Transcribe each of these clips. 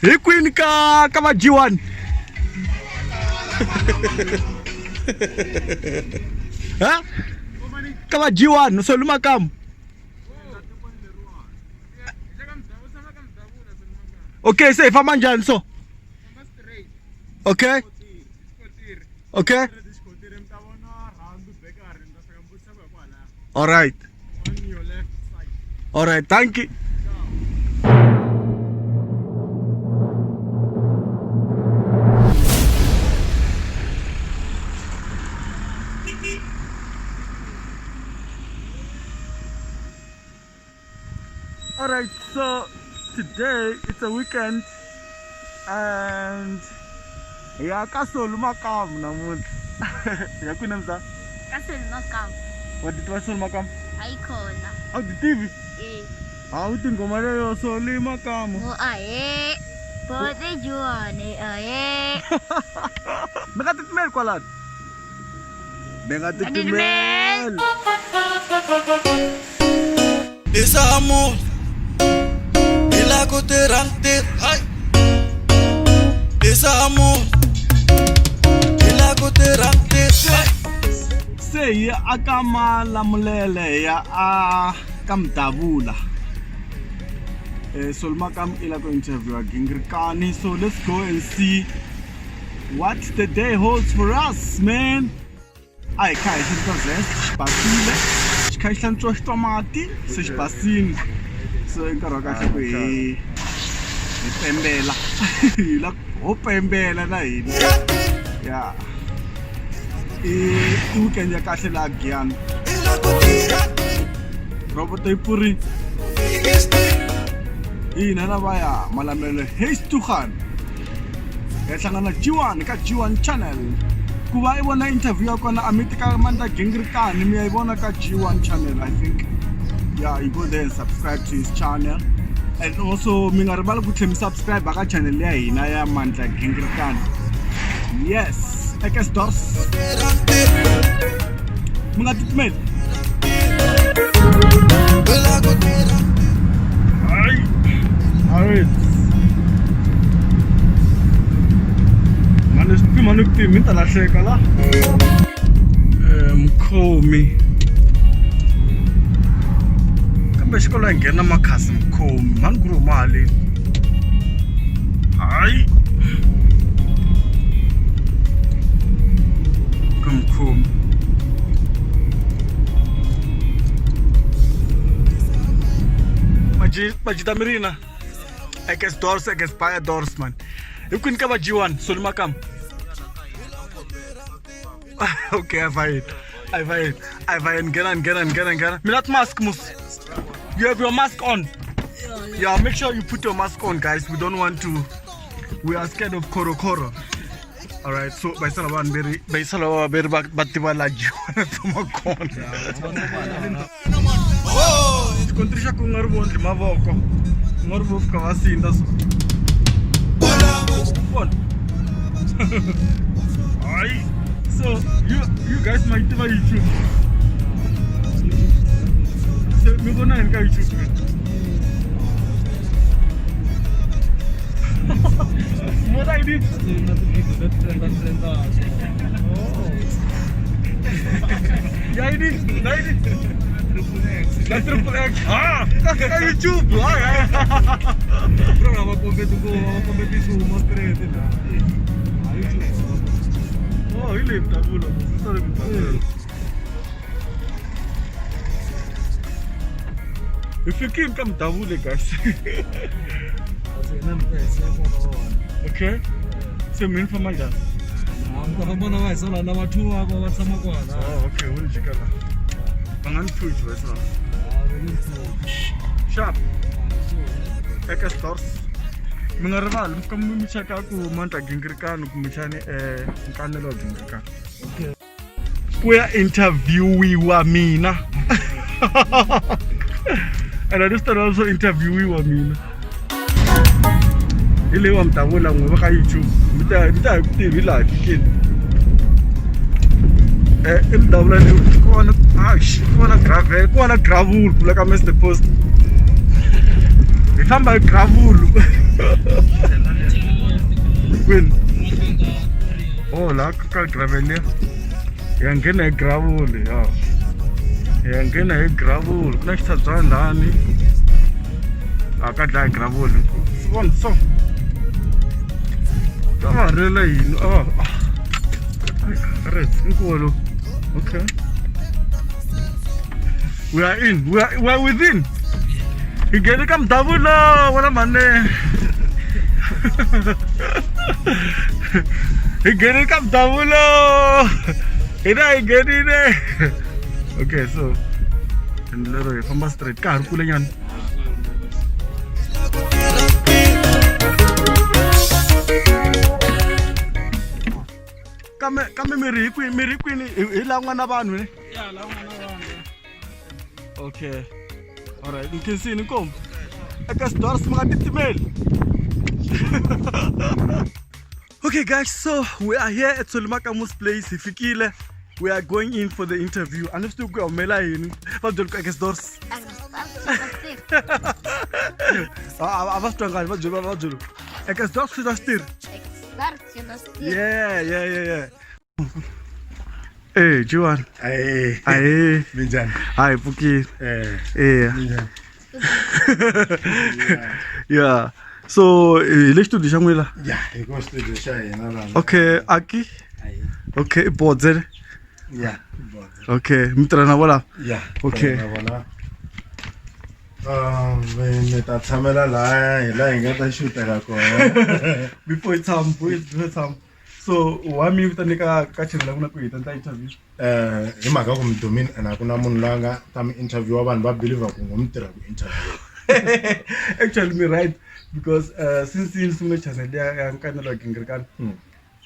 Hi kwini ka ka va G1? Ha? Ka va G1 Solly Makamu. Okay, se hi famba njhani so? Okay. Okay. All right. All right, thank you. All right, so today it's a weekend and hi ya ka Solu Makamu namuntlha. Hi ya kwini mza? Ka Solu Makamu. Wa ti tiva Solu Makamu? Hayikhona. A wu ti tivi? Eh. A wu tinghoma leyo Solu Makamu. Ngo ahe. Bote juane ahe. Mi nga titimeli kwalano. Mi nga titimeli. Isamu hi la ku tirha ntirho hayi Isamu hi la ku tirha ntirho Se hi ya aka Malamulele hi ya a ka Mdavula. Solly Makamu i la ku interview Gingirikani so let's go and see what the day holds for us man. A hi kha hi xi zest xi basile xi kha xi hlantswiwa xi twa mati se xi basile so i nkarhi wa kahle ku hi hi pembela hi la ho pembela na hina ya i i weekend ya kahle laha Giyani roboto yi pfurile hina lavaya Malamulele Huis-Tugan hi hlangana G1 ka G1 channel ku va i vona interview ya kona a mi ti ka Mandla Gingirikani mi ya yi vona ka G1 channel I think yeah you go there and subscribe to his channel and also mi nga rivali ku tlhela mi subscribe ka channel ya hina ya Mandla Gingirikani yes ekes dos mi nga titimeli Alright. Mani swi pima ni ku tivi mi ta lahleka la. Mukhomi. Kambe xikolo hi nghena makhasi mukhomi mhani ku ri huma haleni. Hayi. Ka mukhomi. Majita Mirina. Ek is dors, ek is baie dors man. Hi kwini ka va G1 Solly Makamu. Okay, I fine. I fine. I fine. Nghena, nghena, nghena, nghena. Mi lat mask mus. You have your mask on. Yeah, make sure you put your mask on guys. We don't want to we are scared of koro koro. All right, so bayisala vanhu veri bayisala va veri va tiva la G1 tshama kona. Xikontiri xa ku nga ri vondli mavoko. U nga ri vo fika va sindza so. Vona. Hayi. So you guys might tiva YouTube. So mi vona yini ka YouTube? Vona yini? Ya yini? Na yini? Na triple X. Ah, ka YouTube. Hayi. Bro, va kombeti ku va kombeti swi huma straight la. Oh, hi le Mdavula. Swi le Mdavula. Hi fikile ka Mdavula guys. Okay. Se mi famba njhani? Mi ta famba na va hisa la va two va va tshama kwala. Oh, okay, wu ni jika la. Va nga ni phuchi va hisa. Sharp. Eka stores. Mi nga rivali mi fika mi cheka ku Mandla Gingirikani kumbexani Nkanelo wa Gingirikani. Okay. Ku ya interviewiwa mina. And I just also interviewiwa mina. Hi leyi wa Mdavula n'we va ka YouTube. Mi ta hi ku tivi laha hi fikile. I Mdavula leyi ku va na ku va na gravel ku va na gravel ku ka Mr Post. Hi famba hi gravel. la ka gravel liya hi ya nghena hi gravel ya hi ya nghena hi gravel ku na xitshabyana lani a ka dlaya gravel vona so ta va rela yini a res inkuwa lo okay we are in we are within hi nghene ka mudavula wena mhane hi nghene ka mudavula hina hi nghenile okay so lero hi famba straight ka ha ri kule nyana kambe kambe miri hi kwini miri hi kwini hi la n'wana vanhu ne ya la n'wana vanhu okay alright nkhensini inkomu eka sidors mi nga titimeli okay guys so we are here at Solimakamu's place hi fikile we are going in for the interview a ni swi tivi ku ya humela yini va byeli ku eka sidors a va swi twangani va byeli va byeli eka sidors swi ta swi tirhi yeah yeah yeah yeah Eh, Jiwan. Ahee. Ahee. Minjhani? Hayi pfukile. Eh. Eya. Minjhani? Yeah. So, hi le studio xa n'wina la? Ya, hi ko studio xa hina lana. Okay, Aki. Okay, i Bodze. Ya, Bodze. Okay, mi tirha na vona? Ya. Okay. Na vona. Mi ta tshamela lahaya hi laha hi nga ta xutela kona. Before hi tshama, before hi tshama. So, why mi vitane ka ka channel ya n'wina ku hi ta endla interview? Eh, hi mhaka ku mi dumile and a ku na munhu loyi a nga ta mi interview vanhu va believer ku ngo mi tirha ku interview. Actually, mi right because since ni sungule channel ya ya Nkanelo wa Gingirikani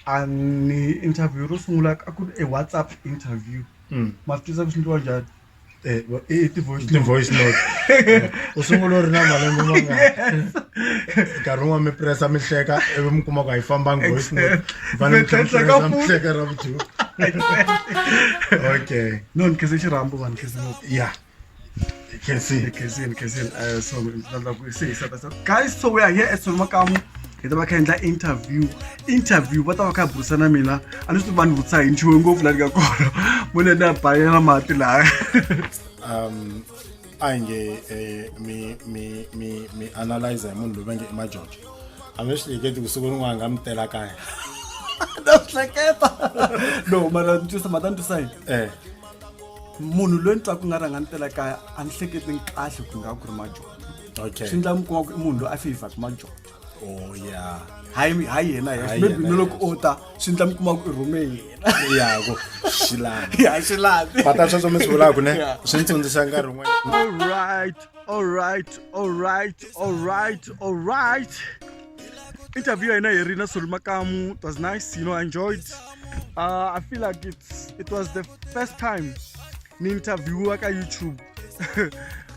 a ni interview ro sungula a ku ri a WhatsApp interview. Ma swi twisisa ku swi endliwa njhani? Eh, I ti-voice note. ti-voice note u sungula u ri na malembe mangani nkarhi wun'wana mi pressa mi hleka ivi mi kuma ku a yi fambangi voice note mi fanele mi tlhela mi pressa mi hleka ra vutu okay No, ni khense xirhambo vanhu khense ngopfu. yeah you can see Ni khensini. So ni se hi sata. Guys, so we are here at Solomakamu. Hi ta va kha endla interview. Interview va ta va kha burisana na mina. A ni swi tivi va ni vutisa hi nchumu ngopfu laha ni nga kona. Mo ni ya bayela mati laha. A hi nge mi mi mi mi analyze hi munhu loyi va nge i majojo a mi swi hleketi ku siku rin'wana nga mi tela kaya Na swi hleketa. No, mara ni twisa mata ni twisa yini? Eh. Munhu loyi ni twaku nga ri a nga ni tela kaya a ni hleketi kahle ku nga ku ri majojo. Okay. Swi endla mi kuma ku i munhu loyi a feyivhaka majojo. Oh yeah. Hayi hayi yena yexe. Hayi Maybe yena no loko yexe. o ta swi endla mi kuma ku i rhume yena. Ya ku xilani. Ya xilani. Pata sweswo mi swi vulaka ne Yeah. swi ni tsundzuxa nkarhi wun'wana. All right, all right, all right, all right, all right. Interview ya hina hi ri na Solly Makamu. It was nice, you know, I enjoyed. I feel like it was the first time ni interviewa ka YouTube,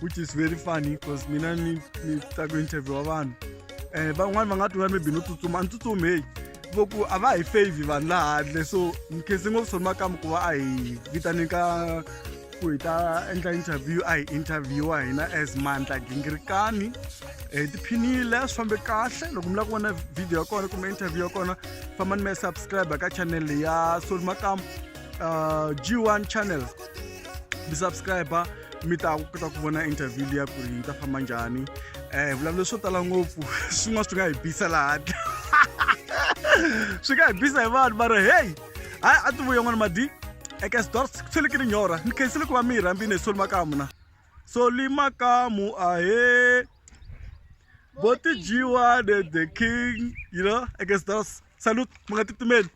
which is very funny because mina ni ni ta ku interviewa vanhu. Van'wani va nga twa maybe no tsutsuma, a ni tsutsumi hey. Vo ku a va hi favor vanhu laha handle so ni khense ngopfu Solly Makamu ku va a hi vitane ka ku hi ta endla interview a hi interviewa hina as Mandla Gingirikani. Hi tiphinile swi fambe kahle loko mi lava ku vona video ya kona kumbe interview ya kona fambani mi ya subscribe ka channel ya Solly Makamu G1 channel mi subscribe mi ta kota ku vona interview liya ku ri yi ta famba njhani. Hi vulavule swo tala ngopfu swin'wana swi nga hi bisa laha handle swi nga hi bisa hi vanhu mara hey hayi a ti vuya n'wana madi eka sidors ku tlhele nyora ni khensile ku va mi hi rhambile hi Solly Makamu na Solly Makamu ahee Boti G1 the king you know eka sidors salute mi nga titimeli.